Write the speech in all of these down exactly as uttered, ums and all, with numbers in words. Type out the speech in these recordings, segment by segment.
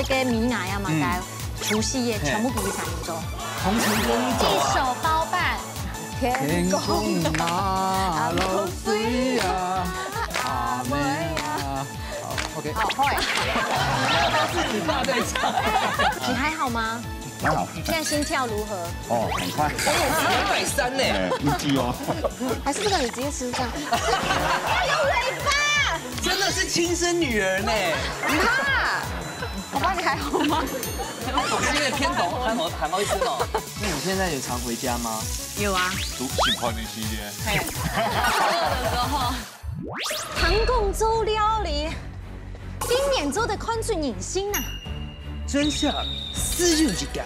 个米奶啊嘛，嗯。个除夕夜全部佢三人做。洪承峰做啊。一手包办。天公啊，落水啊，阿妹啊。好，OK。好，好欸。都是你爸在唱。你还好吗？还好。你现在心跳如何？哦，很快。哎，一百三呢。哎，不急哦。还是这个你直接吃这样。要有尾巴。真的是亲生女儿呢。你看。 我爸，你还好吗？我是因为偏懂，还好，还好意思哦。那你现在有常回家吗？有啊。读，喜欢的系列。嘿。唐貢做料理，今年做得看出人性啊。真相只有一个。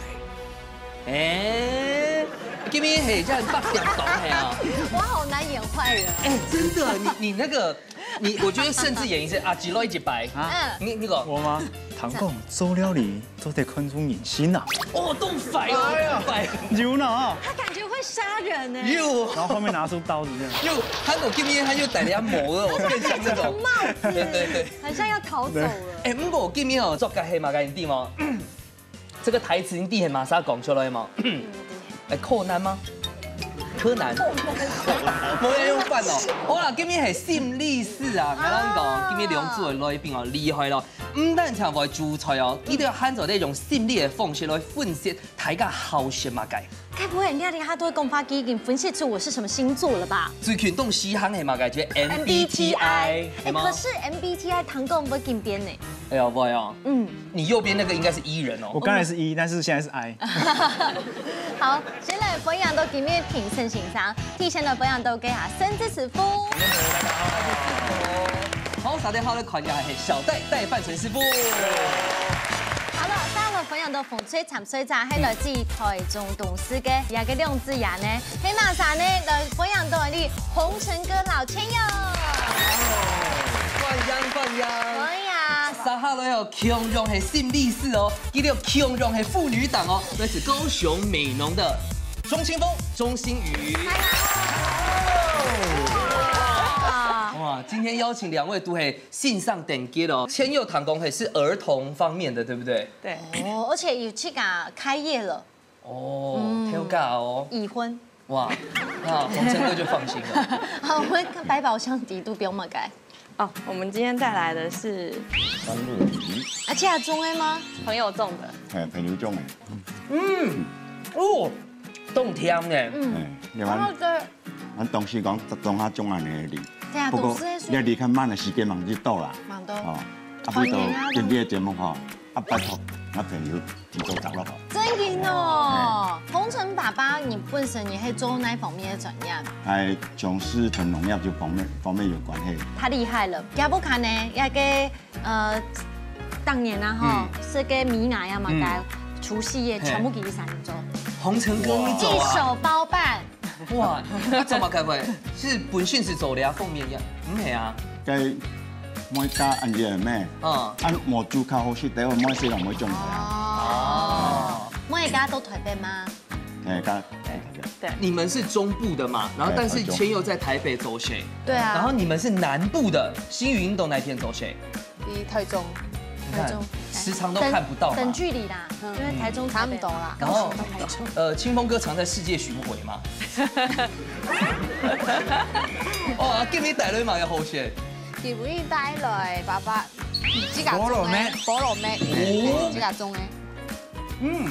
哎，今天嘿，这样八点档嘿啊。我好难演坏人。哎，真的，你，你那个 你，我觉得甚至演一次啊，几落一百。啊？嗯。你，你讲。我吗？唐贡做料理，做得看出人性啊。哦，动反哦，哎呀，动反。有呢。他感觉会杀人呢。有。然后后面拿出刀子这样。有，他有今天他又带了魔了，我更像这种。戴帽子。对，对，对。很像要逃走了。对。哎，不过今天哦，做个黑马跟你定哦。 这个台词你底下马上讲出来嘛？哎，柯南吗？柯南。我要用饭哦。好啦，今天系心理师啊，我跟你讲，今天两组的来宾哦，厉害了。不但常会煮菜哦，佢都还做得用心理的方式来分析大家好食么个。该不会你看他都会讲法，已经分析出我是什么星座了吧？最近东西行系么个，就MBTI，哎，可是 MBTI 唐贡不会跟边呢。哎呀，不会哦。嗯。 你右边那个应该是 E 人哦。我刚才是 E，但是现在是 I。好，先来分享到今日评审先生，第一先来分享到个啊，孙子师傅。好，大家好，我是小戴戴范成师傅。好了，上个分享到风吹长吹长，还来自台中东势个，也个两子牙呢，黑马啥呢，来分享到你洪承哥老千友。欢迎欢迎。欢迎。 接下來哦，共樣係心理師哦，佢兜共樣係婦女黨哦，來自高雄美濃的鍾清峰、鍾欣瑜。哇，今天邀請兩位都係線上等級哦。千佑唐貢係兒童方面的，對不對？對。哦，而且有去給他開業了。哦，嗯。挑高哦。已婚。 哇，那洪承哥就放心了。好，我們看百寶箱底肚不用麼个。哦，我們今天帶來的是番薯泥。啊，這種的嗎？朋友種的。哎，朋友種的。嗯，哦，當甜呢。嗯。哎，你看，然後這，咱東勢講，種下種恁呢个梨。對啊，不過，東勢个水。你離開慢的時間嘛，就到啦。蠻多。哦，啊，不過，今天的節目吼，啊，拜託，那朋友 提早找到好。真个哦，洪承爸爸，你本身你係做哪方面的專業？哎，從事同農業就方面，方面有關係。太厲害了，也不看呢，那個呃，當年啊吼，嗯。係个米奶啊嘛，嗯。該除夕夜全部佢三人做。洪承哥，你做啊？一手包辦。 哇，那怎麼開會？是本身是做這方面个？毋係啊。該每家恁樣咩？嗯。啊，無煮較好食，等下每世人每種來啊。哦。每家都台北嗎？哎，家，對。你們是中部的嘛，然後但是千佑在台北做事，對啊。然後你們是南部的，欣瑜你都哪片做事？ 在台中。你看，台中。時常都看不到嘛。等，等距離啦，嗯。因為台中、台北、差不多啦。高雄、台中。然後，呃，清峰哥常在世界巡迴嘛。哦，啊，今日帶來麼个好食？今日帶來爸爸自家種个菠蘿蜜。菠蘿蜜，哦。自家種个。 嗯，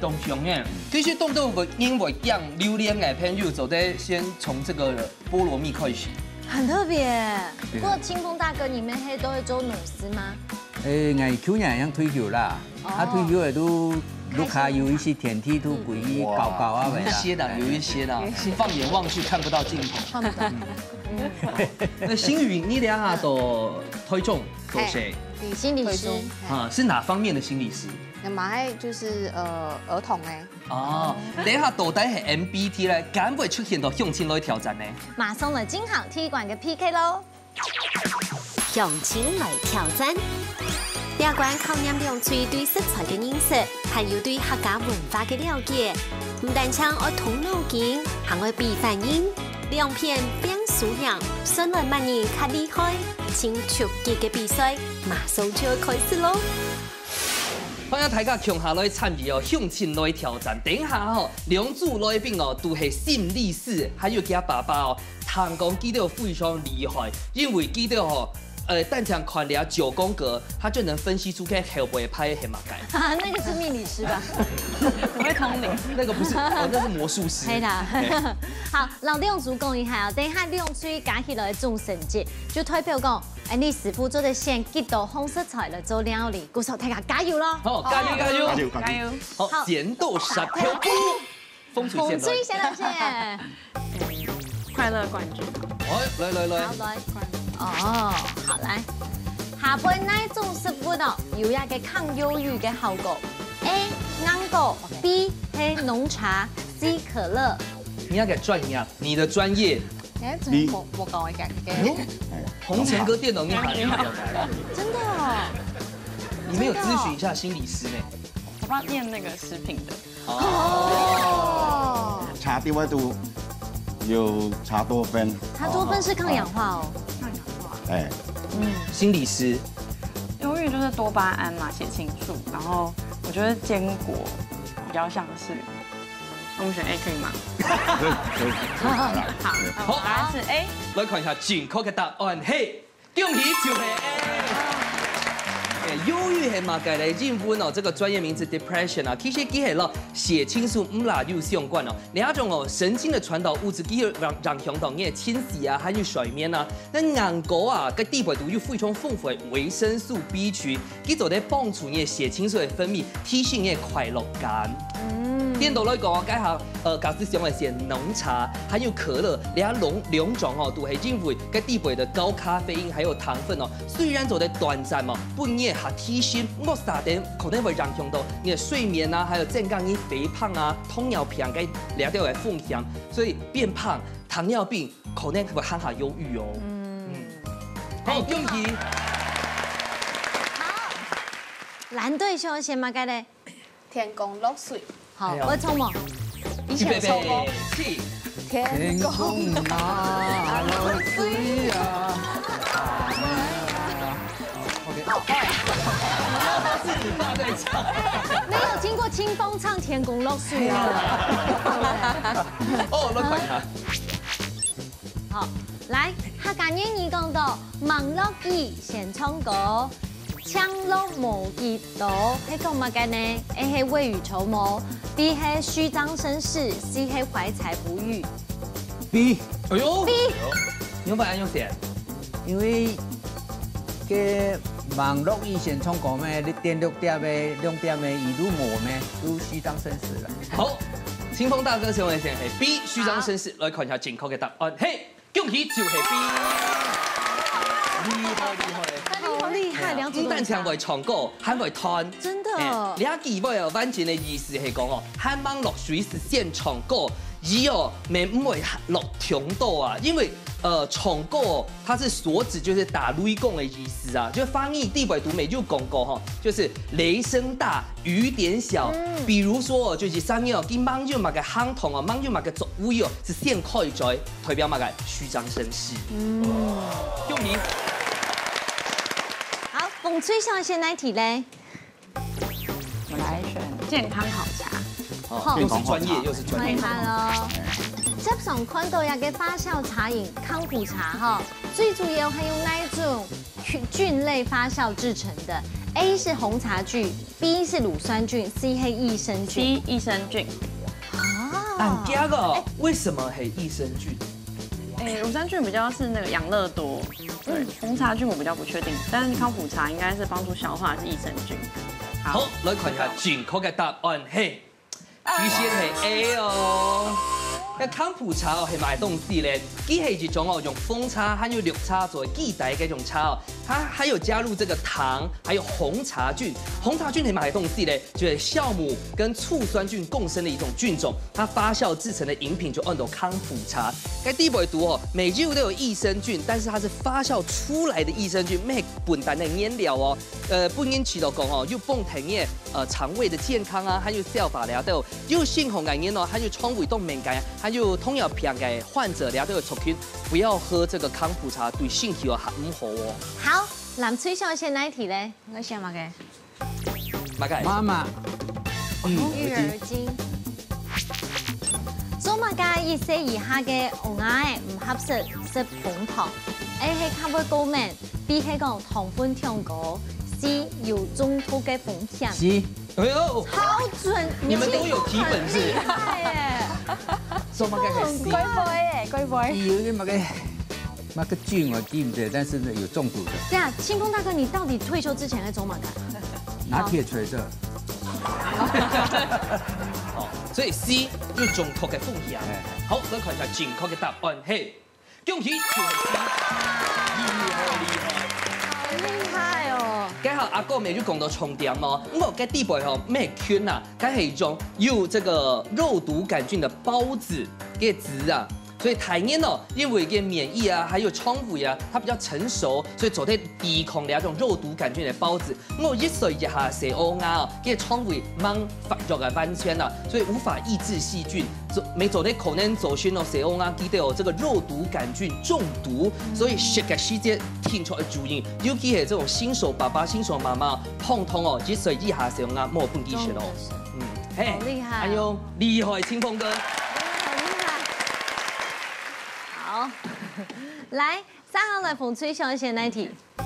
當香耶。其實當多人會揀榴槤个朋友，做得先從這個菠蘿蜜開始。很特別。對。不過清峰大哥，你們係都會做農事嗎？誒，𠊎舊年正退休啦，哦。啊，退休了都，屋下有一些田地都歸搞搞啊，嗯。有一些啦，有一些啦，放眼望去看不到盡頭。看不到。那欣瑜，你兩下都推崇做事？嘿，心理師。推崇。啊，是哪方面的心理師？ 那麼還就是，呃，兒童呢。哦，等一下到底係M B T I，敢會出現到鄉親來挑戰呢？馬上來進行第一關个P K咯。鄉親來挑戰。這關考驗兩隊對食材个認識，還有對客家文化个了解。毋單淨愛動腦筋，還愛比反應。兩片拚輸贏，算來麼人較厲害。盡刺激个比賽，馬上就愛開始咯！歡迎大家共下來參與哦，鄉親來挑戰。等一下吼，兩組來賓哦，都係心理師，還有佢爸爸哦，聽講佢兜非常厲害，因為佢兜吼，呃，單淨看了九宮格，他就能分析出該後背牌係麼个。那個是命理師吧？我會通靈。那個不是，哦，那是魔術師。係啦。好，摎兩組講一下哦，等一下兩組加起來總成績，就代表講，哎，你師傅做得選幾多項食材來做料理。故所大家加油咯！好，加油加油！加油加油！加油！好，好剪刀石頭布，紅隊先來。紅隊先來先。快樂冠軍。哎，來來來好，，來。哦，好來。下背哪種食物哦，有一個抗憂鬱的效果？A. 硬果，B. 係濃茶，C. 可樂。你那個專業，你的專業，哎，怎麼我我搞一改？哎，紅塵哥電腦你好厲害哦，真的哦。你沒有諮詢一下心理師呢？我爸念那個食品的。哦，茶點位都有茶多酚，茶多酚是抗氧化哦。抗氧化。哎，心理師，忧鬱就是多巴胺嘛，血清素，然後我觉得坚果比较像是，那我选 A 可以吗？可以可以，好啦好，那我答案是 A。來看一下正確个答案，嘿，恭喜就係 A。哎，憂鬱係麼个咧？英文哦，這個專業名詞 depression 啊，其實佢係咯血清素毋罅有相關哦。這種哦神經的傳導物質，佢會影影響到你的情緒啊，還有睡眠啊。該硬果啊，該底背都有非常豐富的維生素 B 群，佢做得幫助你的血清素的分泌，提升你的快樂感。顛倒來講哦，該下呃，假使想愛選濃茶，還有可樂，這兩兩種哦，都係因為該底背的高咖啡因還有糖分哦，雖然做得短暫哦，分你个下提神，惡啥等可能會影響到你的睡眠啊，還有增加你肥胖啊、糖尿病該這兜个風險，所以變胖、糖尿病可能會還較憂鬱哦。嗯，好，恭喜！好，藍隊想選麼个咧？天公落水，好，哎呀我衝無？以前有衝過。起。天公啊，落水啊！ OK，好，自己爸在唱。沒有聽過清風唱天公落水啊。哦，來看一下。好，來，客家諺語講到，吂落雨先唱歌，青龍無幾多，係講麼个呢？A係未雨綢繆，B係虛張聲勢，C係懷才不遇。 B，哎呦， B，你有辦法用選？因為該吂落雨先唱歌咩，你點六點个，兩點个雨都無咩，都虛張聲勢啦。好，清風大哥想愛選係 B，虛張聲勢，來看一下正確个答案。嘿，恭喜就係 B。厲害厲害！好厲害，兩組都毋單淨會唱歌，還會彈。真的哎，這句話哦，完整个意思係講哦，還吂落水時先唱歌，雨哦，乜毋會落忒多啊，因為呃，唱歌哦，它是所指就是打雷公的意思啊，就華語底背都乜有講過吼，就是雷聲大雨點小。比如說哦，就是三月哦，佢吂有麼个行動哦，吂有麼个作為哦，係先開嘴，代表麼个虛張聲勢。恭喜！好，紅隊想選哪題咧？我來選健康好茶。哦，又是專業，又是專業厲。害咯！桌上看到一個發酵茶飲康普茶吼，最主要係用哪一種菌菌類發酵製成的？A是紅茶菌，B是乳酸菌，C係益生菌。 C 益生菌。啊但這個哦，為什麼係益生菌？哎，乳酸菌比較是那個養樂多，對，紅茶菌我比較不確定，但是康普茶應該是幫助消化，是益生菌。好，來看一下正確个答案，嘿，佢選係 A 哦。該康普茶哦係麼个東西咧？佢係一種哦用紅茶還有綠茶做基底个一種茶哦，它還有加入這個糖，還有紅茶菌。紅茶菌係麼个東西咧？就係酵母跟醋酸菌共生的一種菌種，它發酵製成的飲品就安到康普茶。該底背肚哦，每一種都有益生菌，但是它是發酵出來的益生菌，毋係本單个原料哦。呃，分人試著講哦，有幫助你呃腸胃的健康啊，還有消化了都有，有健康个人哦，還有腸胃當敏感，還有糖尿病个患者了都有族群，不要喝這個康普茶，對身體哦還毋好哦。好，藍隊想選哪題咧？你選麼个？麼个？媽媽。嗯，育兒經。做麼个一歲以下个嬰兒仔毋合適食紅糖？A係較會過敏，B係講糖分忒高，C有中毒个風險。C。哎呦，好準，你們都有題本是不是？你很厲害耶！做麼个係 C？乖乖耶，乖乖。有一個麼个 那個菌我記不得，但是呢有中毒的。對啊，清風大哥，你到底退休之前在做麼个？拿鐵錘子。哦，所以C有中毒个風險。哎。好，來看一下正確个答案係，恭喜，就係C。厲害，厲害。好厲害哦！剛好阿哥妹就講到重點哦，毋過該底背吼，毋係菌啊，該係一種有這個肉毒桿菌的孢子，个子啊。 所以大人哦，因為个免疫啊，還有腸胃啊，它比較成熟，所以做得抵抗這種肉毒桿菌个孢子。毋過一歲以下細嬰仔哦，个腸胃吂發育啊完全啊，所以無法抑制細菌，做，無做得可能造成哦細嬰仔佢兜哦這個肉毒桿菌中毒，所以食个時節定著愛注意，尤其係這種新手爸爸、新手媽媽，通通哦一歲以下細嬰仔莫分佢食哦。嗯，嘿，好厲害哦。哎喲，厲害，清風哥。厲害，厲害。 好，來，三號來，紅隊想愛選哪一題？哎，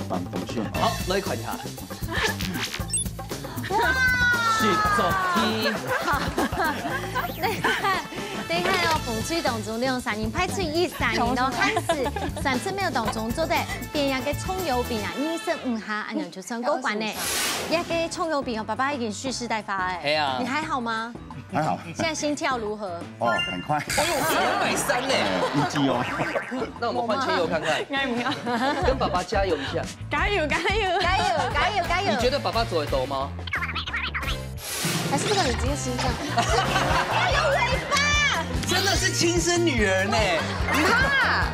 放東西好。好，來看一下。哇！十題。等一下，等一下哦，紅隊當中，你用三人派出一三人哦，開始，三十秒當中做得變一個蔥油餅啊，二十五下，恁樣就算過關呢。一個蔥油餅哦，爸爸已經蓄勢待發哎。係啊。你還好嗎？ 還好。現在心跳如何？哦，很快。哎喲，兩百三呢。哎，一級哦。那我們換千佑看看。哎，不要。跟爸爸加油一下。加油，加油。加油，加油，加油。你覺得爸爸做得到嗎？還是這個你直接心臟。要有尾巴。真的是親生女兒呢。很怕。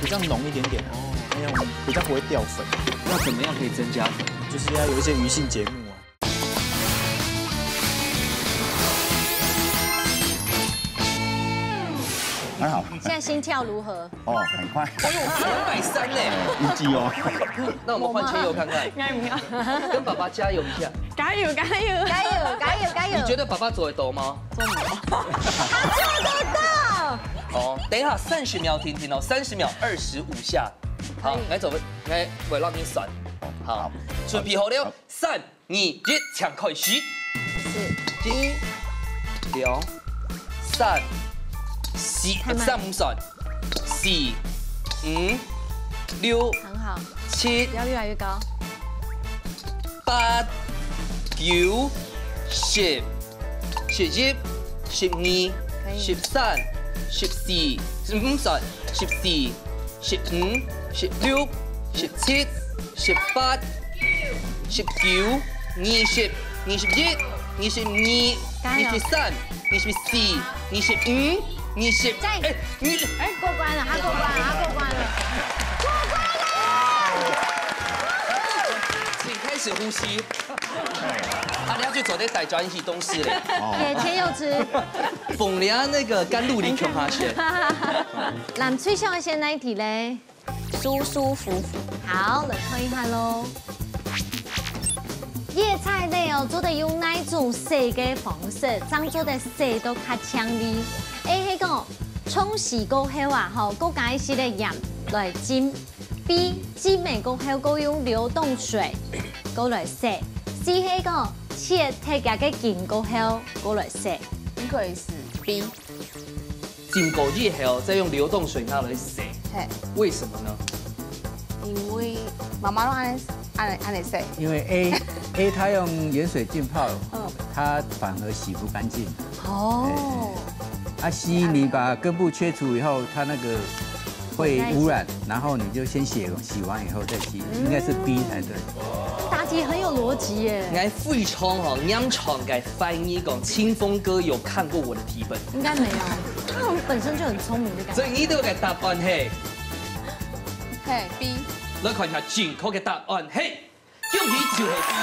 比較濃一點點哦，那樣比較不會掉粉。那怎麼樣可以增加粉？就是要有一些餘興節目啊。 還好。現在心跳如何？哦，很快。哎喲，兩百三呢。哎，一級哦。那我們換千佑看看。哎，不要。跟爸爸加油一下。加油，加油。加油，加油，加油。你覺得爸爸做得到嗎？做不到。他做得到。哦，等一下，三十秒停停哦，三十秒，二十五下。好，可以。來走，來，我讓你算。好，好。準備好了，好。三、 二、一，請開始。四、一、兩、三、四，太慢。三毋算。四、五、六、很好，七、不要越來越高。八、九、十、十一、十二、可以。十三、十四，毋算，十四、 十五、十六、十七、十八、十九、二十、二十一、二十二、加油。二十三、二十四、二十五、二十，讚。哎，二十。哎，過關了，他過關了，他過關了。過關了！請開始呼吸。啊，你要去做得帶轉去東西嘞。哦。耶，天佑之。逢人那個甘露你恐怕是。藍隊想愛選哪一題嘞？ 舒舒服服。好，來看一下咯。葉菜類哦，做得用哪種洗个方式，正做得洗到較淨俐？A係講，沖洗過後啊，吼，過加一息个鹽來浸。B，浸了過後，過用流動水，過來洗。C係講，切忒佢个筋過後，過來洗。應該係B。 浸過以後，再用流動水拿來洗。嘿。為什麼呢？因為媽媽都恁樣，恁樣，恁樣洗。因為A，A它用鹽水浸泡，嗯。它反而洗不乾淨。哦。哎，哎。啊，C，你把根部切除以後，它那個會污染，然後你就先洗，洗完以後再吸，應該是B才對。答題很有邏輯耶。應該非常好，嚴重个懷疑講，清風哥有看過我的題本。 應該沒有，他好像本身就很聰明的感覺。所以你兜个答案係，嘿，B。來看一下正確个答案係，恭喜就係B。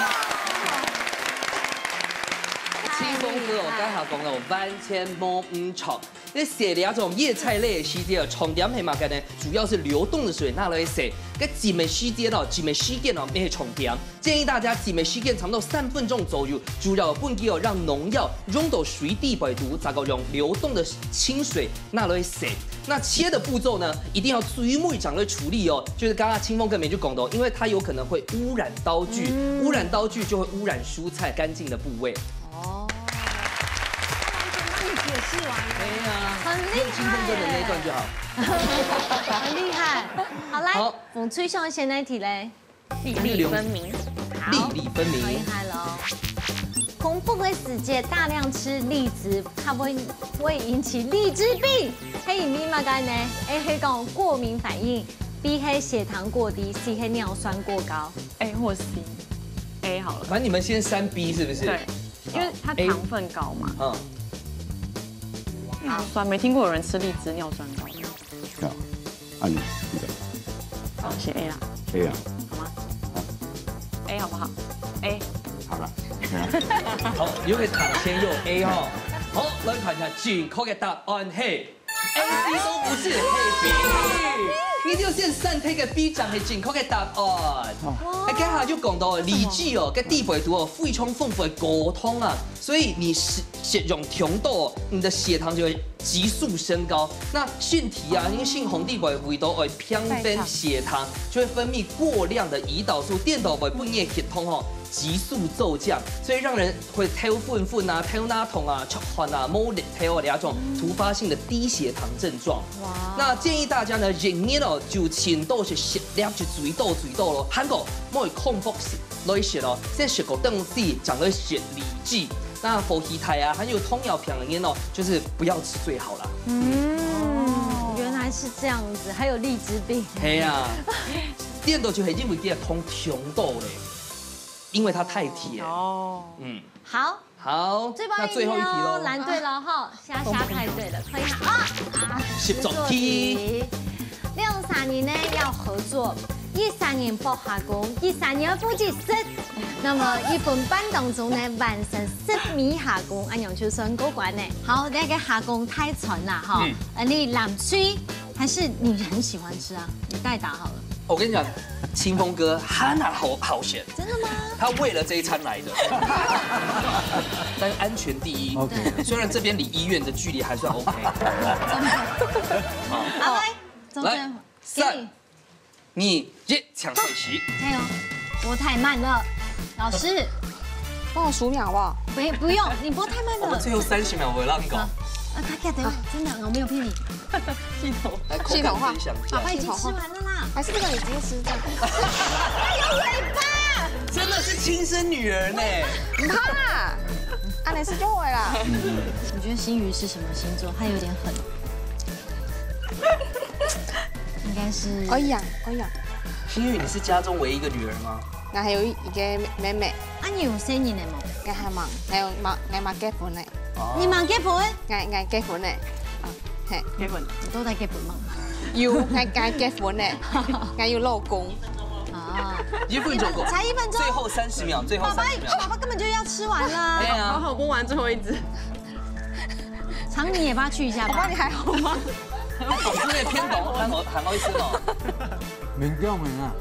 清風哥哦，剛好講了，完全無毋著。你洗這種葉菜類个時節，重點係麼个呢？主要是流動的水拿來洗。該浸个時間哦，浸个時間哦，乜係重點。建議大家浸个時間差不多三分鐘左右，主要分佢哦，讓農藥溶到水底背肚，再過用流動的清水拿來洗。那切的步驟呢，一定要最尾正來處理哦。就是剛剛清風哥就講到，因為它有可能會污染刀具，污染刀具就會污染蔬菜乾淨的部位。哦，完全幫你解釋完了。哎呀，很厲害耶。用清風哥的那一段就好。很厲害。好，來，好。紅隊想選哪題嘞？粒粒分明。粒粒分明。好，厲害了哦。空腹的時節大量吃荔枝，它會，會引起荔枝病。係因為麼个呢？A係講過敏反應，B係血糖過低，C係尿酸過高。A或C。A好了。反正你們先刪B是不是？對，因為它糖分高嘛。嗯。尿酸，沒聽過有人吃荔枝尿酸高。 啊，你，你的。好，寫A啦。A啊。好嗎？A好不好？A。好了。好，又係糖先又A哈。好，來看一下正確个答案係A、C都不是，係B。你就選三題个B正係正確个答案。哎，剛好就講到荔枝哦，該底背肚哦，非常豐富个果糖啊，所以你食，食用忒多，你的血糖就會 急速升高。那身體啊，因為血紅底背肚為到愛平衡血糖，就會分泌過量的胰島素，顛倒會分你个血糖吼急速驟降，所以讓人會頭昏昏啊、頭那痛啊、出汗啊、無力頭啊，這種突發性的低血糖症狀。哇！那建議大家呢，一日哦就盡多食十粒就最多最多咯，還過莫空腹食。 來食咯，先食過東西，正來食荔枝。那火氣大啊，還有糖尿病个人哦，就是不要吃最好啦。嗯，原來是這樣子，還有荔枝病。係啊，顛倒就係因為佢个糖忒多咧，因為它太甜。哦。嗯，好，好，最後一題哦，那最後一題咯。藍隊了哈，蝦蝦太對了，可以啊。啊，十足題。兩儕人呢要合作，一儕人剝蝦公，一儕人要負責食。那麼一分半當中呢，完成十尾蝦公，恁樣就算過關呢。好，那個蝦公太長啦哈，嗯。呃，你藍隊還是你很喜歡吃啊？你代打好了。我跟你講，清風哥他哪好，好選，真的嗎？他為了這一餐來的，但是安全第一。OK。雖然這邊離醫院的距離還算OK。好，來，總選，來，三，給你。 二、一，請開始。加油！我太慢了，老師。幫我數秒好不好？不，不用，你播太慢了。我們最後三十秒，我讓你搞。啊，啊，他看，等一下，真的，我沒有騙你。系統，來，口感分享一下。爸爸已經吃完了啦。還是這個你直接吃這樣。它有尾巴。真的是親生女兒呢。你怕啦？啊，你是就會啦。你覺得星宇是什麼星座？他有點狠。 應該是。哎呀，哎呀。星宇，你是家中唯一一個女兒嗎？我還有一，一個妹妹。啊，你有細人仔無？我還吂，我有吂，我吂結婚呢。哦。你吂結婚？我，我結婚呢。啊，嘿。結婚。你到底結婚吂？有，我，我結婚呢。我有老公。哦。一分鐘過。才一分鐘。最後三十秒，最後三十秒。爸爸，爸爸根本就要吃完了。對啊。好好，播完最後一支。 常你也幫他去一下吧。爸爸，你還好嗎？我是不是偏懂？還好，還好意思哦。勉強的啊。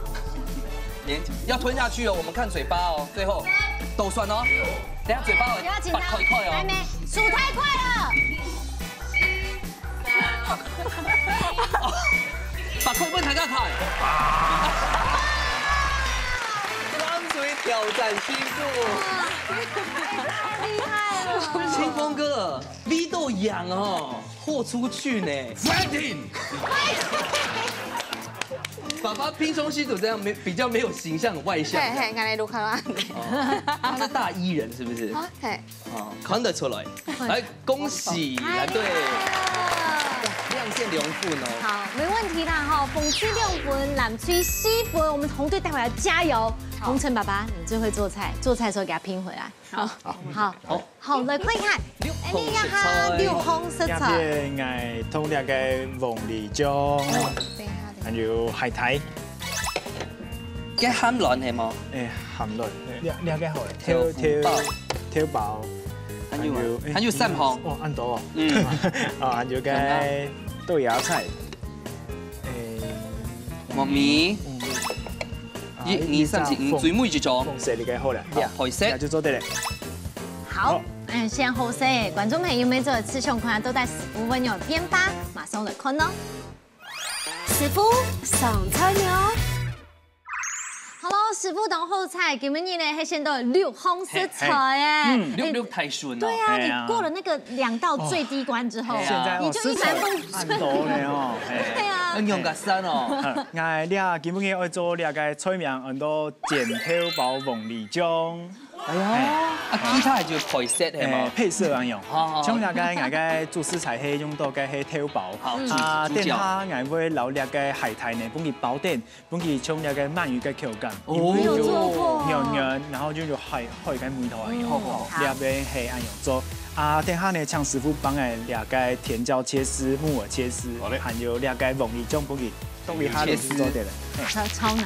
勉強，要吞下去哦，我們看嘴巴哦，最後，倒算哦。等下嘴巴哦，不要緊張，擘開開哦。還沒，數太快了。擘開分大家看。藍隊挑戰辛苦。太厲害了。清風哥， 味道樣哦，豁出去呢。Fighting！爸爸平常時都這樣，沒，比較沒有形象，很外向。嘿，嘿，𠊎來錄好啊。哦，他是大E人，是不是？啊，嘿。哦，看得出來。來，恭喜藍隊。哎呀。亮線兩分哦。好，沒問題啦哈，紅隊兩分，藍隊四分，我們紅隊待會要加油。好。紅塵爸爸，你最會做菜，做菜的時候給他拼回來。好。好。好。好。 好，來看一下。哎，你這下六項食材。這片𠊎同這個黃梨醬，哦，等一下，等一下。還有海苔。這鹹卵係無？哎，鹹卵，這，這個好了，豆腐包。豆，豆包。還有啊，還有，哎，還有三項。哦，恁多哦。嗯。啊，還有個豆芽菜。哎，木耳。嗯。一、二、三、四、五，最尾一張。紅色你个好了，好，紅色。那就做得了。好，嗯，先好勢，觀眾朋友們做得試想看，到底師傅會用變化，馬上來看咯。師傅上菜了。Hello，師傅當好彩，今日呢係選到綠紅色菜耶。嗯，綠綠大順哦。對啊，你過了那個兩道最低關之後，現在你就一帆風順。暗多了哦。對啊，用个三哦。哎，這今日愛做這個菜名，安到 剪豆包鳳梨醬。哎呀，啊，其他就配色係嘛？配色恁樣，像大家大家主食材係用到个係豆包，啊，等下𠊎會撈這個海苔呢，分佢包等，分佢像這個鰻魚个口感，哦，有做過，軟軟，然後就有海海个味道恁樣。哦，這邊係恁樣做，啊，等下呢，請師傅幫𠊎這個甜椒切絲、木耳切絲，還有這個鳳梨醬分佢 動一下就做得了。超超難。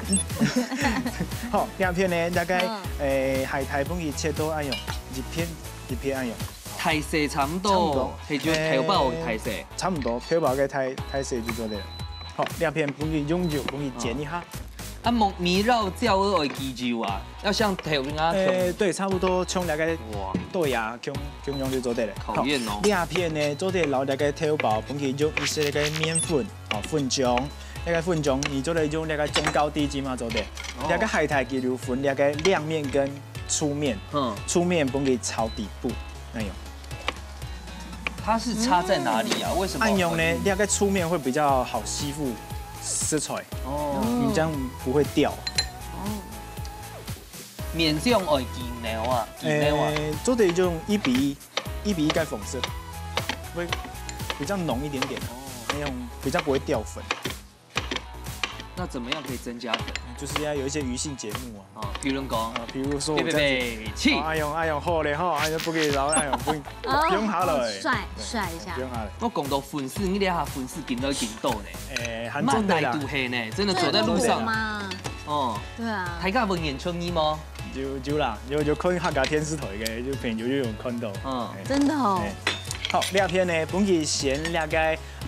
好，這片呢，大概誒，海苔分佢切到恁樣，一片一片恁樣。大細差不多，差不多，係就豆包个大細。差不多，豆包个大大細就做得了。好，這片分佢用油分佢煎一下。啊，莫米繞椒愛幾久啊？要像豆芽。誒，對，差不多像那個豆芽，共共樣就做得了。考驗哦。這片呢，做得撈那個豆包，分佢用一些那個麵粉。 哦，粉漿，這個粉漿你做得用這個中高低筋嘛做得。這個海苔佢有分這個亮面跟粗面，嗯，粗面分佢炒底部，恁樣。它是差在哪裡啊？為什麼？恁樣呢，這個粗面會比較好吸附食材，哦，你這樣不會掉。哦，面醬愛幾毛啊？幾毛啊？誒，做得用一比一。 一比一个粉色，會比較濃一點點，哦，那樣比較不會掉粉。那怎麼樣可以增加粉？就是要有一些餘興節目啊。哦，比如講，啊，比如說我這樣子，別別別，起。哦，哎呦哎呦，好嘞哈，哎呦不可以，然後哎呦不，不用好了，哎，帥帥一下。不用好了。我講到粉絲，你這下粉絲緊來緊多呢，哎，還真的啦，滿大都係呢，真的走在路上嘛。哦，對啊，大家有認出你嗎？ 有有啦，有有看客家電視台个，就朋友就有看到。嗯，真的哦。好，這片呢，本佢先這個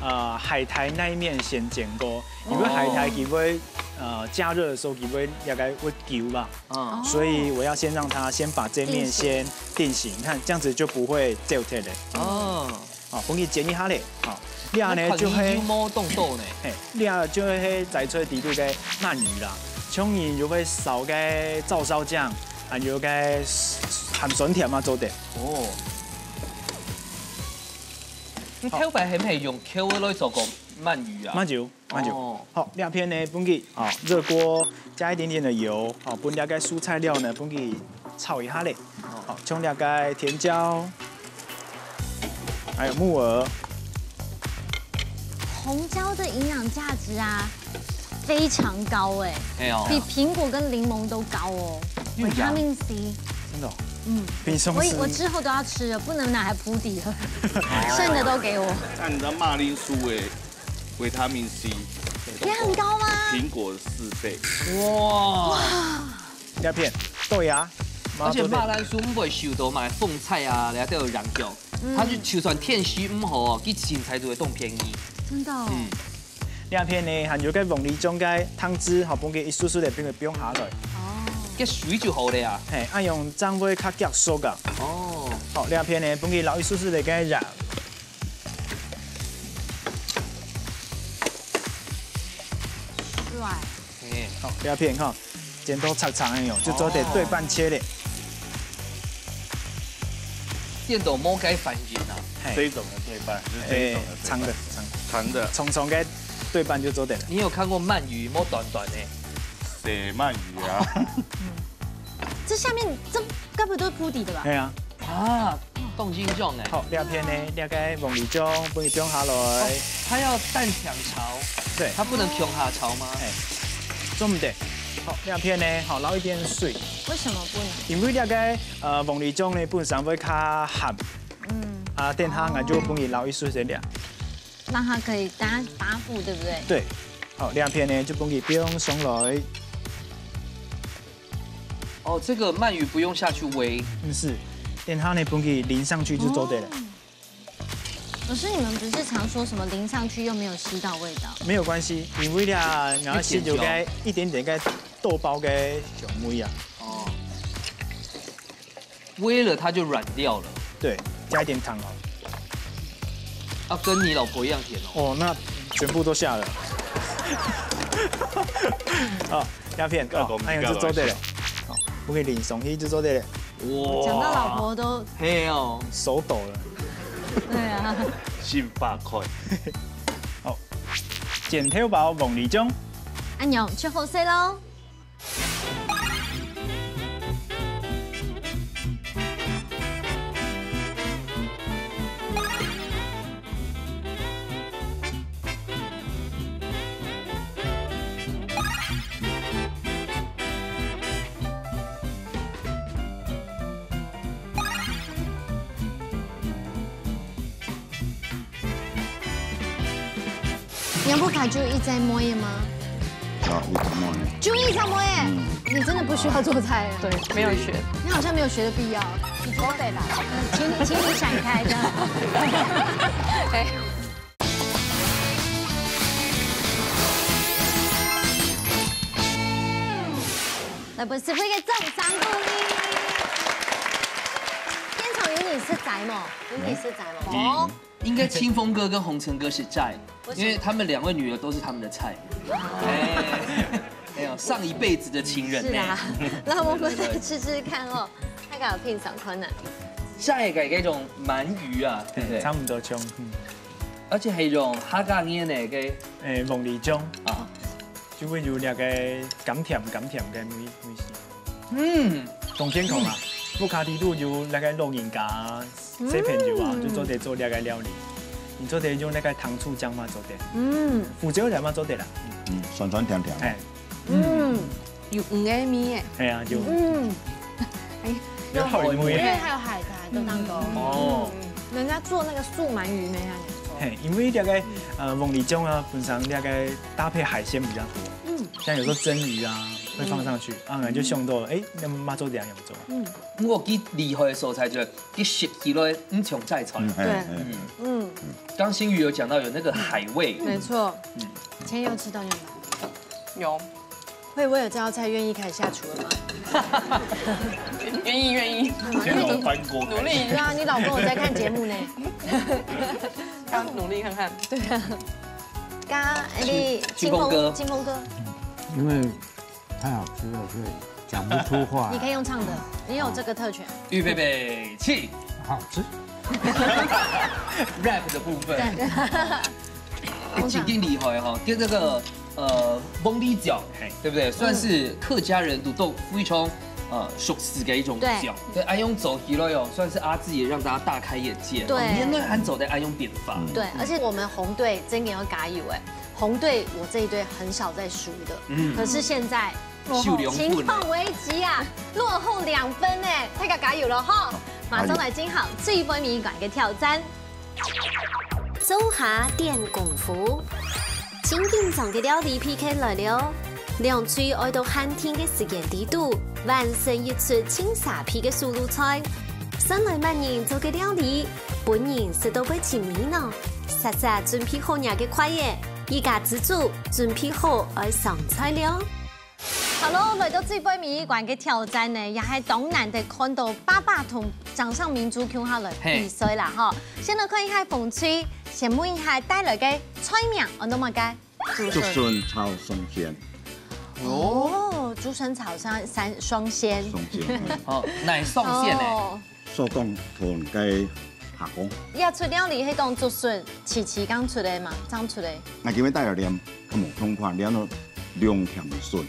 呃海苔那一面先煎過，因為海苔佢會呃加熱的時候佢會這個會久嘛，嗯，所以我要先讓它先把這面先定型，你看這樣子就不會焦掉了。哦。 好，分佢煎一下咧。好，這下呢就係，看起來又無當多呢。嘿，這下就係摘出來底肚个鰻魚啦，像你就會燒个照燒醬，還有个鹹酸甜嘛做得。哦，你頭擺係毋係用Q來做過鰻魚啊？鰻魚。 那就，哦，好，這片呢，分佢，好，熱鍋加一點點的油，好，分這個蔬菜料呢，分佢炒一下咧，好，像這個甜椒，還有木耳。紅椒的營養價值啊，非常高哎，哎喲，比蘋果跟檸檬都高哦，維他命C。真的哦，嗯，平常時我我之後都要吃了，不能拿來铺底了，剩的都給我。那你知道馬鈴薯哎？ 維他命C，也很高嗎？蘋果的四倍。哇！這片，對啊，而且馬鈴薯毋會受到麼个風颱啊，然後都有影響，它就就算天氣毋好哦，佢身材就會當便宜。真的哦。嗯，這片呢，還有个鳳梨中个湯汁，好，分佢一絲絲的，分佢放下來。哦，个水就好了呀。嘿，恁樣正會較結束啊。哦，好，這片呢，分佢撈一絲絲的个鹽。 出來。哎，好，不要騙哈，剪到長長的哦，就做得對半切咧。哦，剪到無該反應啊。嘿，這一種的對半，就是這一種的對半。哎，長的，長的。長的。長長个對半就做得了。你有看過鰻魚無短短的？細鰻魚啊。這下面這該不都是鋪底的吧？對啊。啊， 當正宗哎。好，這片呢，這個鳳梨醬分佢放下來。哦，它要蛋黃炒，對，它不能共下炒嗎？哎，做毋得。好，這片呢，好，撈一點水。為什麼不能？因為這個呃鳳梨醬呢本身會較鹹，嗯，啊，等下𠊎就分佢撈一水水了。讓它可以搭搭附，對不對？對，好，這片呢就分佢放上來。 哦，這個鰻魚不用下去煨。嗯，是，等下呢，分佢淋上去就做得了。哦，老師，你們不是常說什麼淋上去又沒有吸到味道？沒有關係，因為啊，然後先有該一點點个豆包个小妹啊。哦，煨了它就软掉了。对，加一点糖哦。要跟你老婆一样甜哦。哦，那全部都下了。好，鸦片，哦，那个就做对了。好，我给你送去就做对了。哇，讲到老婆都，嘿哦，手抖了。对啊，心百块。好，剪头包凤梨酱，阿娘吃好势喽。 你屋下就一隻妹仔嗎？啊，一隻妹仔。就一隻妹仔，嗯。你真的不需要做菜啊。对，没有学。你好像没有学的必要。你做得吧？请，请你闪开，这样。哎。来，分師傅一个掌聲鼓励。现场有你食齋無？有你食齋無？有。哦。 应该清风哥跟洪晨哥是在，为什么？因为他们两位女儿都是他们的菜。哎，没有，上一辈子的情人呢。是啊，那我们来吃吃看哦，看看有品尝看呢。下一个那种鳗鱼啊，对不对？差不多像，嗯。而且还有一种哈嘎捏的个，哎，凤梨酱啊，就会有那个甘甜甘甜的味味道。嗯，当健康啊，屋下底肚有那个老人家 小朋友啊，嗯。就做得做這个料理。你做得用那个糖醋醬嘛做得，嗯。胡椒料嘛做得啦。嗯，酸酸甜甜。哎。嗯，有魚个味耶。哎呀，就，嗯。哎，有海味。因为还有海苔的蛋糕。嗯。哦。嗯，人家做那个素鳗鱼那样也做。嘿，因为这个，呃，凤梨酱啊，本身这个搭配海鲜比较多。嗯。像有时候蒸鱼啊，会放上去，啊，就想到，哎，那妈做这样用做。嗯。不过佢厉害的所在就係 佢食起來毋像齋菜。嗯，嘿，对。嘿。嗯。嗯。刚心瑜有讲到有那个海味。没错。嗯。千佑吃到面吗？有。慧慧有这道菜愿意开始下厨了吗？愿意，愿意。先从翻锅开始。努力。对啊，你老公有在看节目呢。要努力看看。对啊。刚刚，哎，清，清风哥。清风哥。因为 太好吃了，所以讲不出话。你可以用唱的，你有这个特权。预备，备，起。好吃。Rap 的部分。对。哎，真个厉害哈，跟这个，呃，凤梨酱，嘿。对不对？算是客家人都，都非常，呃，熟悉的一种对。酱。对，爱用做起来哦，算是阿志也让大家大开眼界。对。原来还做得爱用变化。嗯。对，而且我们红队真个要加油哎。 红队，我这一队很少在输的，嗯。可是现在落后，情况危急啊，落后两分哎，大家加油了哈！马上来进行最尾一关个挑战。做下点功夫，真紧张个料理P K来了，两队爱到限定个时间里肚，完成一出真沙皮个手路菜。先来慢人做个料理，本人食到会尽味呢。 煞煞准备好若个筷仔，一家之煮准备好愛上菜了。好咯，來到最尾尾一關个挑戰呢，也係當難得看到爸爸同掌上明珠共下來比賽啦吼。先來看一下紅隊，先問一下帶來个菜名，安到麼个？竹筍。竹筍炒雙鮮。哦，竹筍炒雙，雙，雙鮮。雙鮮，嗯。好，哪雙鮮呢？哦。 所講同个下工。這出料理係講竹筍，自自剛出來嘛，正出來。啊今日帶來念，較無同款，念到龍潭筍。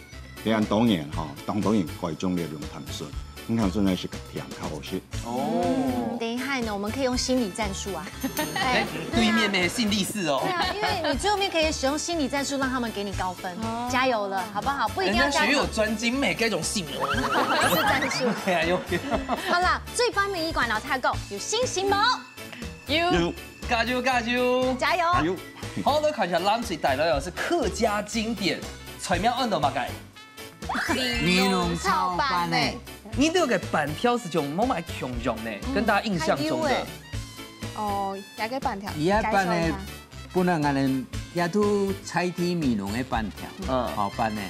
你看當然吼，當當然改種了龍潭筍，龍潭筍還係較甜，較好食。哦。嗯，等一下呢，我們可以用心理戰術啊。哎，對面咩心理師哦。對啊，因為你最後面可以使用心理戰術，讓他們給你高分。哦。加油了，好不好？不一定要加分。人家學有專精咩，該種性哦。不是戰術。對啊，有。好啦， 最尾尾一關，老師講，有信心無？有。有。加油，加油！加油！加油！好，來看一下藍隊帶來哦，係客家經典，菜名安到麼个？米濃炒粄仔。你這个粄條係像無麼个共樣呢，嗯，跟大家印象中的。還有欸。哦，這个粄條，佢个粄仔，介紹一下。本來𠊎等也都採取米濃个粄條，嗯。炒粄仔。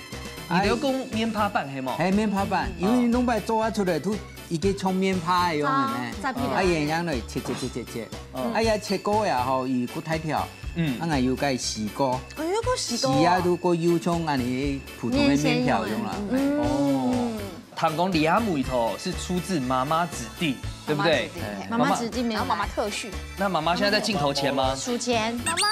你兜講面帕粄係無？係面帕粄，因為攏擺做啊出來，都一個像面帕个樣个呢。啊，啊，片啊。啊，然後呢，切切切切切，嗯。啊，也切過呀吼，佢不太條，嗯。啊，𠊎又該洗過，哦，又過洗過啊。洗啊，如果有像恁呢普通个面條用啦。面線用的，嗯。哦。聽講這味道係出自媽媽指定，對不對？媽媽指定，哎，媽媽指定沒有來。然後媽媽特訓。那媽媽現在在鏡頭前嗎？數錢。媽媽。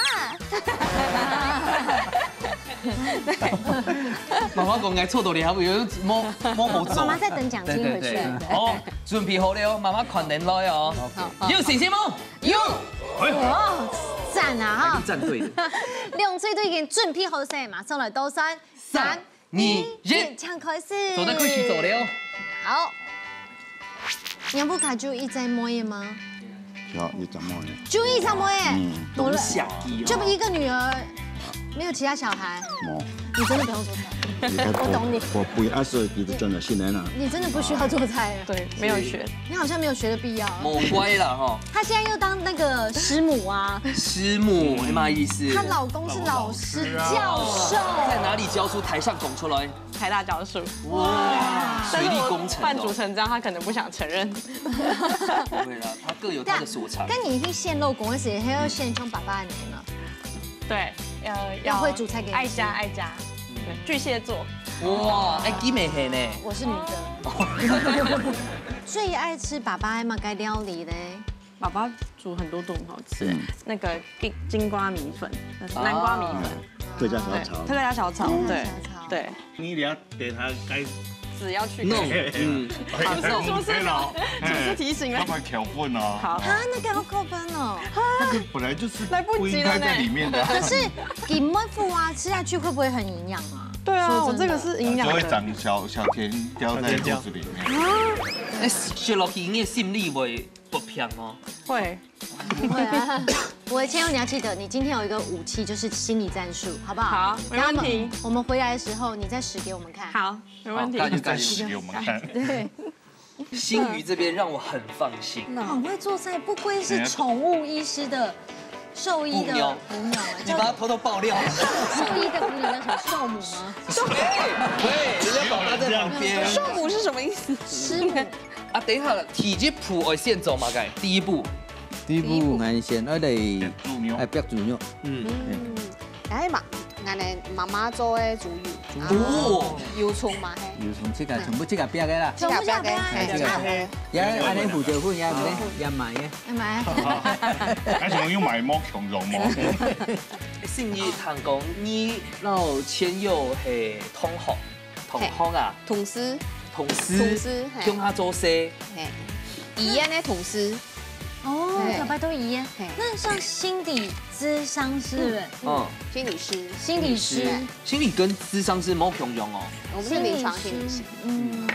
媽媽講，哎，錯到了，有沒，沒好做。媽媽在等獎金回去。對，對，對。哦，準備好了哦，媽媽款等來哦。OK。好，好。有信心嗎？有。哇，讚啊哈！一定站對了。兩隊都已經準備好勢，馬上來倒算。三、三、二、一，請開始。做得開始做了。好。你屋下就一隻妹仔嗎？有，一隻妹仔。就一隻妹仔？嗯。無了，當惜佢哦。就一個女兒，沒有其他小孩？無。你真的不用做菜。我懂你。我不要，所以其實真的是那樣。你真的不需要做菜了。對，沒有學。你好像沒有學的必要。無怪啦吼。她現在又當那個師母啊。師母，什麼意思？她老公是老師，老師啊。教授。在哪裡教書？台上講出來。 台大教授。哇，水利工程哦。但是我扮煮成這樣，他可能不想承認。不會啦，他各有他的所長。但你去獻老公个時，還要獻像爸爸个呢嘛？對，要，要會煮菜給你吃。愛家，愛家。嗯。對，巨蟹座。哇，哎，佢乜係呢。我是女的。最愛吃爸爸个麼个料理嘞？ 爸爸煮很多都很好吃，嗯。那個金，金瓜米粉，那是南瓜米粉。啊。客家小炒。對，客家小炒，嗯。對，小炒。對。你一定要給他該，籽要去。弄，嗯。好，弄，是不是？對了。就是提醒了。要不然調味呢？好。啊，那個好扣分哦。那個本來就是來不及了呢。不應該在裡面的。可是給妹夫啊，吃下去會不會很營養啊？對啊，說真的。我這個是營養的。就會長小，小甜椒在肚子裡面。小甜椒。哎，食落去，你的心裡會 不平哦。會。不會啊，不會。千佑，你要記得，你今天有一個武器，就是心理戰術，好不好？好，沒問題。等下我們，我們回來的時候，你再使給我們看。好，沒問題。好，那就再使給我們看。對。心瑜這邊讓我很放心。很會做菜，不愧是寵物醫師的獸醫的母鳥，母鳥，你把它偷偷爆料。獸醫的母鳥叫什麼？獸母嗎？喂，喂，人家爸爸在旁邊。獸母是什麼意思？師母。 啊，等一下，第一步愛先做麼个？第一步。第一步，第一步。𠊎先愛來，白煮肉。哎，白煮肉。嗯。嗯。哎嘛，𠊎个媽媽做个豬油，哦。啊，油蔥嘛，嘿。油蔥自家，全部自家煸个啦。自家煸个，全部自家煸。嘿，自家煸。自家煸。也恁呢胡椒粉，也恁呢，也買个。哎，買。還想用買毛恐龍嗎？信義聽講，你摎千佑係同學。 同學啊？同事。同事。同事，嘿。共下做事。嘿。醫院个同事。哦，嘿。小白都醫院。嘿。那像心理諮商師，嗯。心理師。心理師。心理師。心理跟諮商師無共樣哦。我們是臨床心理師。心理師，嗯。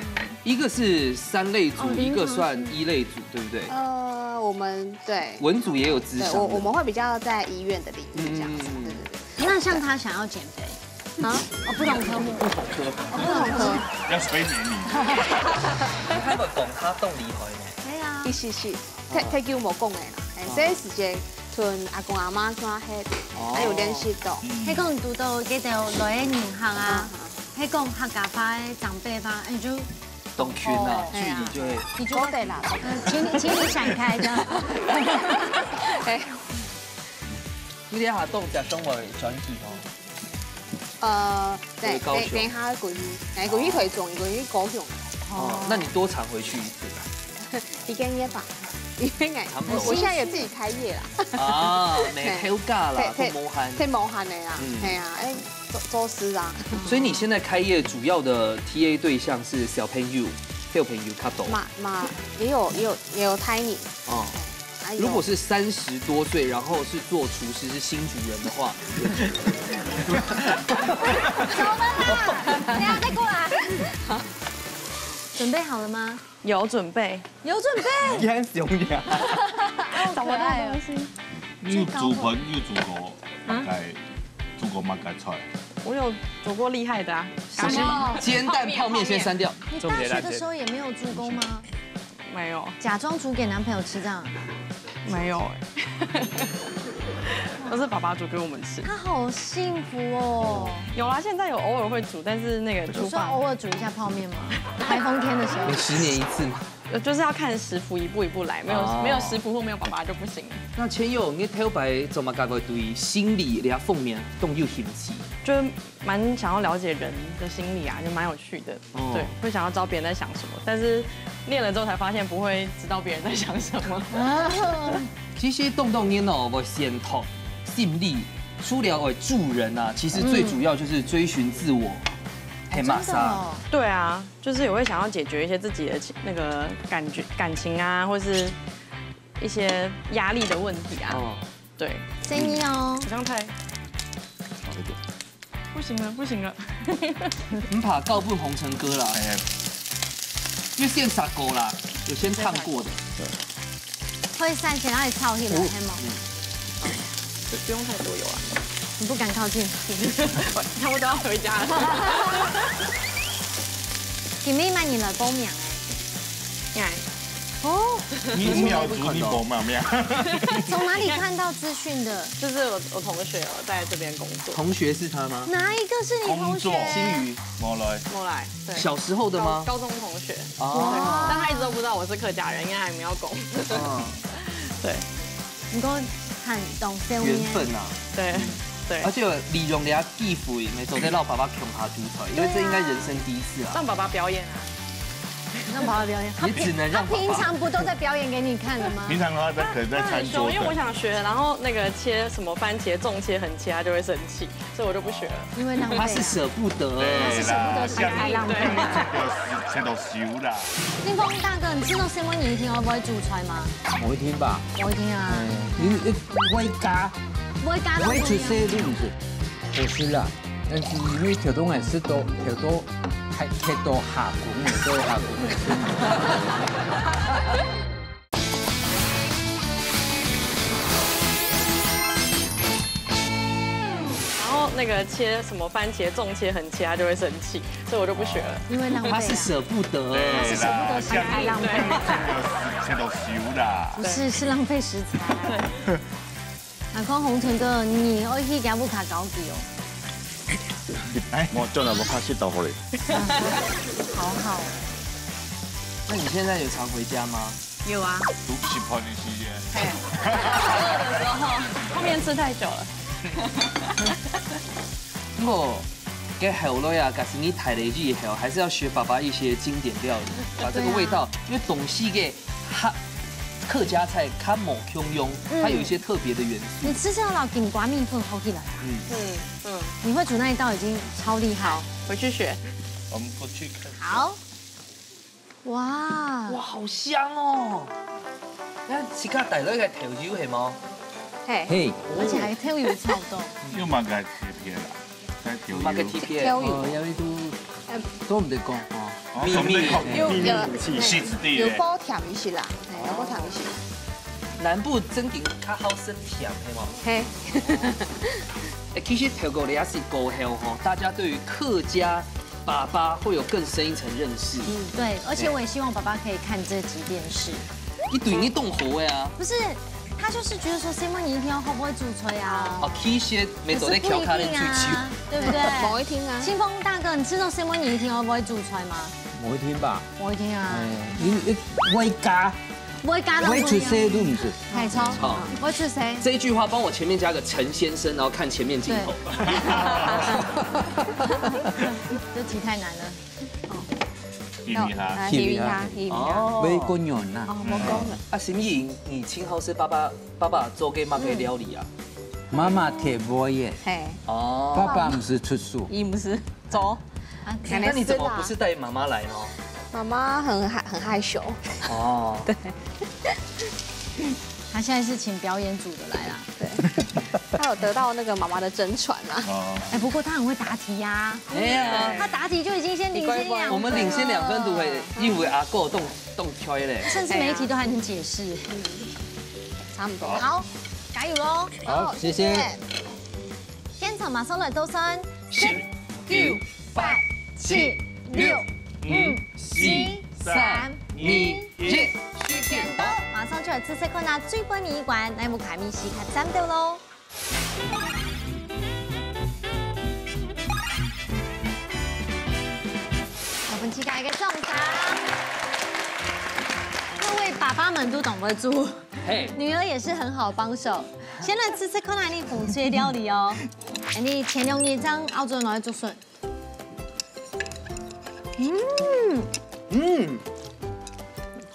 一個是三類組，哦，一個算一類組，對不對？呃，我們，對。文組也有諮商的。對，我，我們會比較在醫院的領域這樣子，嗯。對，對，對。那像他想要減肥， 啊？哦，不同科目。不同科。哦，不同科。要催眠你。你還有講他動力好一點。對啊。一息息，太，太久無講了啦。哎，哦。這時節同阿公阿媽看下，哦。還有聯繫到。嗯。係講堵到佢兜來个人客啊，嗯。係講客家話个長輩話，哎，就當近啊，哦。距離就會。你就會，做得啦。呃，請你，請你閃開這樣。哎。你等下到食生活專題哦。 呃，對，對，高雄。等，等一下回去，哎，回去台中，回去高雄。哦，那你多常回去一次啊？一個月吧，一個月。差不多。我現在也自己開業啦。啊，無休假啦，對，對，都無閒。對，無閒的啦，嗯。嘿啊，哎，做，做事啊。所以你現在開業主要的T A對象是小朋友，小朋友較多。嘛，嘛，也有，也有，也有大人。哦。 哎呦。如果是三十多歲，然後是做廚師，是新竹人的話，怎麼啦？等下再過來。準備好了嗎？有準備。有準備？你很凶呀。好可愛哦。你有煮過，你有煮過，啊？大概煮過麼个菜？我有煮過厲害的啊。小心，煎蛋泡麵先刪掉。你大學的時候也沒有助攻嗎？没有，假装煮给男朋友吃这样。没有哎，都是爸爸煮给我们吃。他好幸福哦。有啦，现在有偶尔会煮，但是那个你说偶尔煮一下泡面吗？台风天的时候。你十年一次吗？呃，就是要看食谱一步一步来，没有、哦。没有食谱或没有爸爸就不行。那千佑，你头擺做麼个會對心理這方面當有興趣？就是蛮想要了解人的心理啊，就蛮有趣的。哦。对，会想要知道别人在想什么，但是念了之后才发现不会知道别人在想什么。其实当多人哦，会选擇心理，除了会助人啊，其实最主要就是追寻自我，很马上。真的哦。对啊，就是也会想要解决一些自己的情那个感觉、感情啊，或是一些压力的问题啊。哦。对，生意哦。好像太好一点。不行了，不行了。你怕告诉红尘哥啦，哎，因为现场过啦，有先烫过的。对。会散，先让你炒起来，哦。黑吗？不用太多油啊。你不敢靠近。我差不多要回家了。今日嘛，你来报名哎。哎。哦。你你要煮你报名咩？从哪里看到资讯的？就是我我同学有在这边工作。同学是他吗？哪一个是你同学？工作。心宇。没来。没来，对。小时候的吗？高高中同学。哦。对，但他一直都不知道我是客家人，因为他还没有讲。嗯。对。你跟我很懂，缘分啊。对，对。而且利用这个机会，没错，在老爸爸共下煮菜，因为这应该人生第一次啊。让爸爸表演啊。让爸爸表演，他也只能让爸爸。他平常不都在表演给你看的吗？平常的话，在可能在餐桌的。他很凶，因为我想学，然后那个切什么番茄、纵切、横切，他就会生气，所以我就不学了。因为浪费啊。他是舍不得。对啦，他是舍不得，他是浪费。对。切到熟啦。林峰大哥，你知道什么年轻人会煮菜吗？某一天吧。某一天啊。嗯，你你外加。外加到外出生日子。不是啦，但是因为跳动也是都跳动。 还，还多下工的，都下工的。然后那个切什么番茄、纵切、横切，他就会生气，所以我就不学了。因为浪费啊。他是舍不得。对啦，他是舍不得，想要浪费。切到熟啦。不是，是浪费食材。对。 阿公洪成哥，你愛去家屋下搞佢哦。哎，我轉來屋下食到好咧。好好。那你现在有常回家吗？有啊。都食飯的時間。嘿。饿的时候，泡面吃太久了。不过，给后来啊，假使你大了以后，还是要学爸爸一些经典料理，把这个味道，对啊。因为东西给 客，客家菜較無共樣，嗯。它有一些特别的元素。你吃这个老金瓜米粉好起来啊。嗯。嗯，嗯。你会煮那一道已经超厉害。好，回去学。我们过去看。好。哇。哇，好香哦！那自家带了一个豆油系吗？嘿。嘿。而且还豆油炒豆。又蛮个切片啦。 买个T P。哦，有一个，嗯。都毋得讲哦。哦，秘密。都毋得讲。有，有，秘密武器。有，有包甜一些啦，嘿，有包甜一些。南部正经較好食甜，系无？嘿。哎，其实透过这个过后吼，大家对于客家爸爸会有更深一层认识。嗯，对，而且我也希望爸爸可以看这集电视。一对你动火的啊。不是，他就是觉得说，什么你一定要会不会煮菜啊？哦，其实 每到咧调侃恁嘴臭。也是不一定啊，对不对？某一天啊。清风大哥，你知道什么你一定要会煮菜吗？某一天吧。某一天啊。哎，你，你，外加，外加到外出世都毋是。太超，好。外出世。这一句话帮我前面加个陈先生，然后看前面镜头。对。这题太难了。哦。秘密哈。啊，秘密哈，秘密哈。哦。微观音呐。哦，微观音。啊，心怡，你清好食爸爸，爸爸做个么个料理啊？ 妈妈特别会耶，嘿。哦。爸爸毋是出手。伊毋是做。啊，那你怎么不是带妈妈来呢？妈妈很害，很害羞。哦。对。他现在是请表演组的来啦。对。他有得到那个妈妈的真传啊。哦。哎，不过他很会答题呀。哎呀。他答题就已经先领先两分了。我们领先两分，都会因为阿哥动，动开嘞。甚至每一题都还能解释。差不多。好，加油喽！好，谢谢。现场马上来倒算，十、九、八、七、六、五、四、三、二、一，時間到！馬上就來試試看啊，最尾一關，哪一位个味緒較讚到咯？我們期待一個掌聲。各位爸爸們都懂得煮，嘿。女兒也是很好幫手。先來試試看啊，你紅燒料理哦。哎，你前兩日正熬做來竹筍。 嗯，嗯，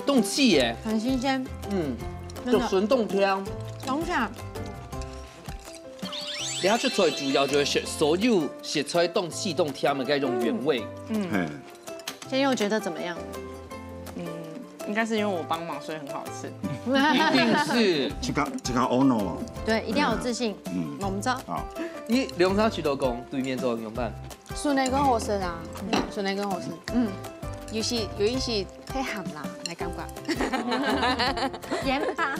凍起耶，很新鮮，嗯，真的。就純凍甜，當下。等下食出來主要就係食所有食出來凍起凍甜个該種原味。嗯，嘿，千佑覺得怎麼樣？嗯，應該是因為我幫忙，所以很好吃。一定是，這個這個ono了，對，一定要有自信。嗯，我們知道。好，你兩儕試著講對面做仰般？ 筍仔更好食啊，筍仔更好食。嗯，有時有一些太鹹啦，來感覺。鹽巴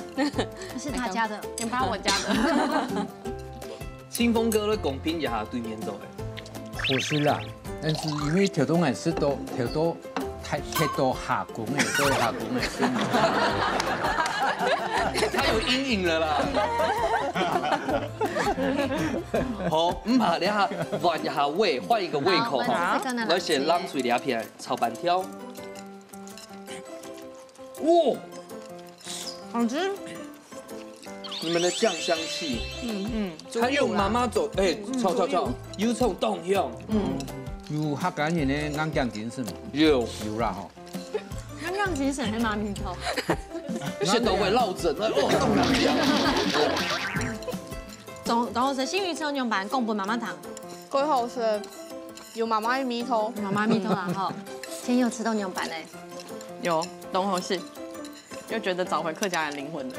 是他家的，鹽巴我家的。清風哥來公平一下對面做个。好食啦，但是因為頭到𠊎食到頭到太太多下工个，所以下工个心。他有陰影了啦。好，毋怕，等下換一下胃，換一個胃口哈。好，我們試試看啊，來先冷水這片炒粄條。哇，好吃。你們的醬香氣，嗯嗯，還有媽媽做，哎，炒炒炒，油蔥當香，嗯，有客家人的硬頸精神無？有，有啦吼。 剛剛其實很蠻迷頭。食到會落枕，哎，哦，當然了。總總係心宇食到仰般，講分媽媽聽。蓋好食，有媽媽个味道。媽媽味道啦吼。今天有吃到仰般嘞？有，當好食，又覺得找回客家人靈魂了。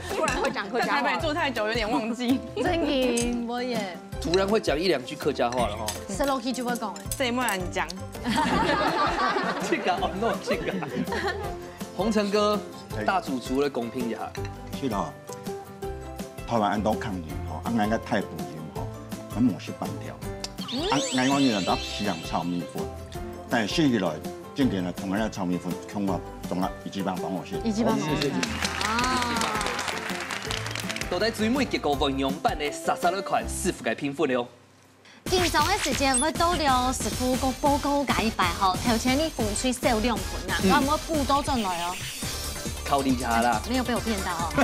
突然會講客家話。在台北住太久，有點忘記。真的，我也。突然會講一兩句客家話了吼。食落去就會講了。這一幕很講。這個哦，no，這個。洪承哥，大主廚來公平一下。是的，台灣恁多客人吼，啊，𠊎个大部分吼，𠊎無食粄條。啊，𠊎講你人家西洋炒米粉，但食起來，正經个同樣个炒米粉，共下總啊一級棒幫我先。一級棒，哦，謝謝。啊。到底最尾結果會仰般呢？煞煞來看師傅个評分了。 緊張个時間會到了，師傅過報告加一擺吼，頭前你紅隊少兩分啊，嗯，𠊎毋會補到轉來哦。考慮一下啦。沒有被我騙到哦，沒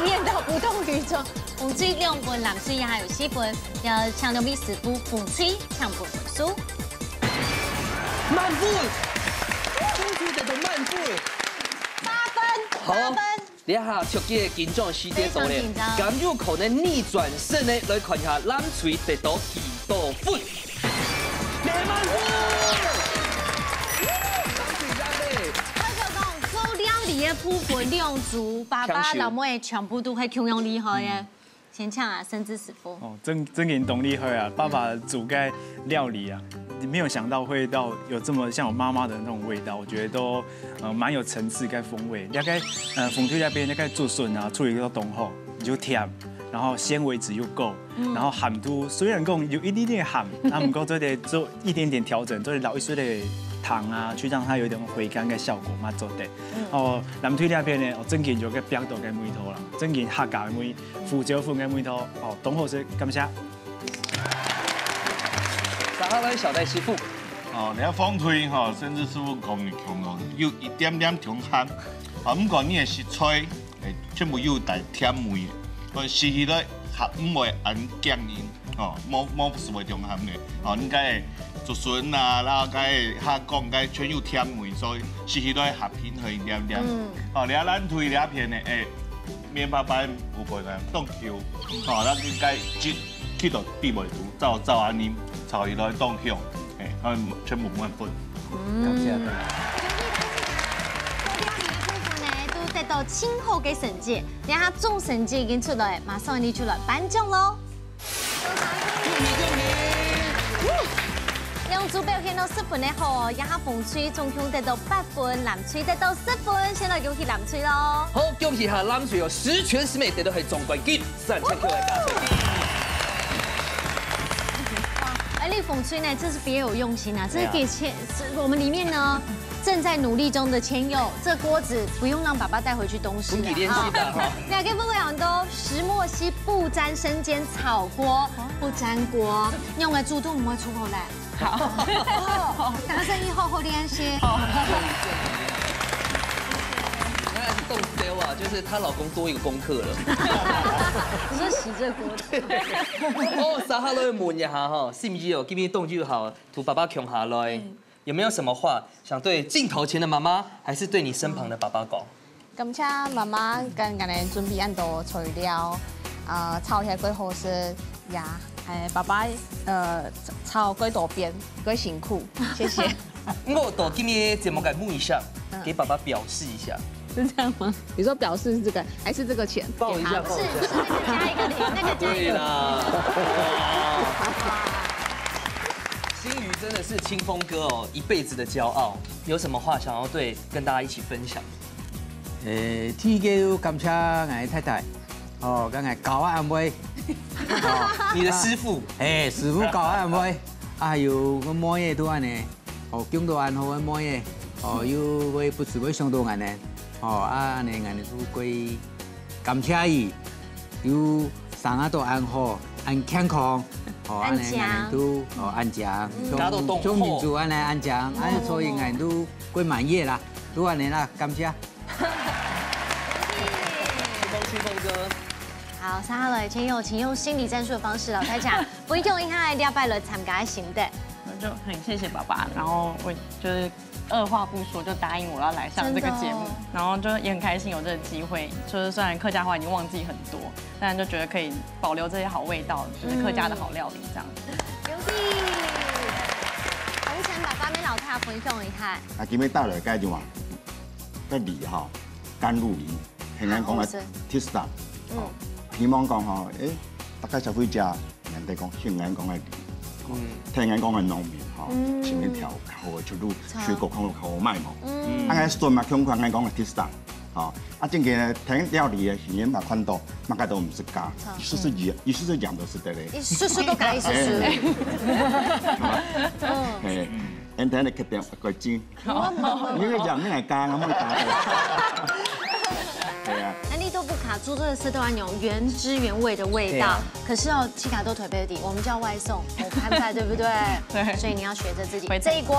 被騙到，無動於衷。紅隊兩分，藍隊也還有四分，要請兩位師傅，紅隊請分分數。滿分，紅隊得到滿分。八分，好。八分。 這下超級緊張時間到咧，非常緊張。敢有可能逆轉勝呢？來看一下藍隊得到幾多分。滿分！藍隊贏咧！快手講，做料理个部分兩組，爸爸強勢。老妹全部都係共樣厲害个。嗯。先請啊，盛智師傅。哦，真真經當厲害啊！爸爸煮个料理啊，沒有想到會到有這麼像我媽媽的那種味道，我覺得都 呃，蠻有層次跟風味。了解，呃，紅隊那邊那個竹筍啊，處理到當好，又甜，然後纖維質又夠，嗯。然後鹹度雖然講有一點點鹹，那毋過做得做一點點調整，做得撈一些的糖啊，去讓它有一點回甘的效果嘛，做得。嗯。哦，藍隊那邊呢，哦，正經有个標準的味道啦，正經客家的味，胡椒粉的味道，哦，當好食，感謝。接下來小戴師傅。哦，你看紅隊吼，盛智師傅講你強咯，有一點點重鹹。啊，毋過你个食材，誒，全部有帶甜味，所以食起來還毋會恁驚人。哦，無無食會重鹹个。哦，應該竹筍啊，然後該下講該全有甜味，所以食起來還平衡一點點。嗯。哦，你看藍隊這片呢，誒，綿巴巴有分啊，當Q。哦，那應該一 去到地位度，照照安尼炒起來當香，嘿，啊，全部滿分。嗯。感謝大家。料理个部分呢，都得到盡好个成績，這下總成績已經出來，馬上你就來頒獎咯。恭喜恭喜！兩組表現到十分个好哦，這下紅隊總共得到八分，藍隊得到十分，先來恭喜藍隊咯。好，恭喜下藍隊哦，十全十美得到係總冠軍。 三千塊个加菜金。哇，而麗鳳吹呢，這是別有用心啊！這是給前，是我們裡面呢正在努力中的千佑，這鍋子不用讓爸爸帶回去東勢了。不用練習的哈。兩個不兩都石墨烯不沾生煎炒鍋，不沾鍋，用來煮都毋會出口來。好，大家生意好好練習。那凍燒啊，就是她老公多一個功課了。你說洗這個鍋子？哦，接下來問一下哈，心怡哦，今日凍又好，同爸爸共下來，有沒有什麼話想對鏡頭前的媽媽，還是對你身旁的爸爸講？感謝媽媽跟𠊎等準備恁多材料，呃，炒起來蓋好食呀。哎，爸爸，呃，炒蓋多遍，蓋辛苦，謝謝。我到今日節目个尾聲，給爸爸表示一下。是這樣嗎？你說表示是這個，還是這個錢？抱一下，抱一下。是，是那個加一個零，那個加一個零。對啦。心怡真的是清風哥哦，一輩子的驕傲。有什麼話想要對跟大家一起分享？誒，第一個要感謝𠊎太太，哦，跟𠊎教啊恁會，哦，你的師傅，誒，師傅教啊恁會，啊，還有个妹仔都恁呢，哦，供到恁好个妹仔，哦，又會不時會想到𠊎呢，哦，啊，恁呢𠊎呢都會感謝佢，又生啊到恁好，恁健康，哦，恁呢𠊎呢都哦恁靚，家都凍好像明珠恁呢恁靚，啊，所以𠊎都會滿意啦，都恁呢啦，感謝。清風清風哥，好，接下來千佑，請用心理戰術的方式，老太太分享一下這擺來參加的心得。我就很謝謝爸爸，然後我就是二話不說就答應我要來上這個節目，真的哦然後就也很開心有這個機會，就是雖然客家話已經忘記很多，但就覺得可以保留這些好味道，就是客家的好料理這樣子。恭喜！同城爸爸跟老太太分享一下。啊，今日帶來个就話，个梨吼，甘露梨，現在講个好食 Tista，哦，希望講吼，誒，大家消費者人哋講，現在講个梨，嗯，聽人講个農民吼，前面調好个出路，水果看好賣嘛，嗯，啊，該酸嘛，像看人講个 Tista，吼，啊，正經个聽料理个時間嘛，看到，嘛个都毋識加，一絲絲鹽，一絲絲鹽都是得嘞。一絲絲都加一絲絲。嘿，俺聽你決定个精，你个鹽你來加，我莫加。對啊。那你都不卡住這個吃到那種原汁原味的味道，對啊可是哦，去卡都腿背底，我們叫外送，我看菜對不對？對所以你要學著自己會這一鍋，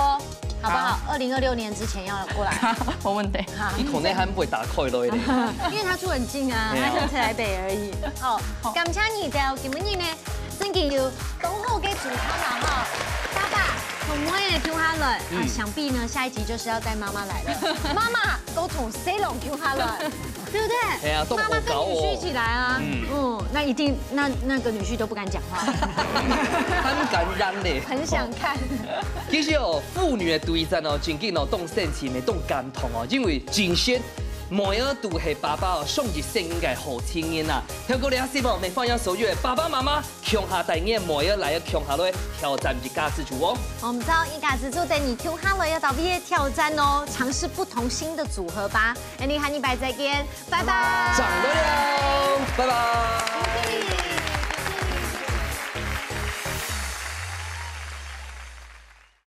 好不好？二零二六年之前要過來。我問得。好，你口內還不會打開了一點。因為他住很近啊，對啊他才台北而已。好，感謝你的，今日呢，真的有當好个主持人哈，爸爸，從妹仔共下來啊，想必呢下一集就是要帶媽媽來了。媽媽都從細人共下來，對不對？哎呀，都媽媽跟女婿一起來啊，嗯嗯，那一定那那個女婿都不敢講話，很感人嘞。很想看。其實哦，父女的對戰哦，真正哦，當深情，也當感動哦，因為真實妹仔都係爸爸哦，上一生个好親人啊。透過這個節目，也歡迎所有的爸爸媽媽，共下帶你个妹仔來共下來挑戰一家之煮哦。我們知道一家之煮等你共下來要到哪位挑戰哦，嘗試不同新的組合吧。那你下禮拜再見，拜拜。掌聲了，拜拜。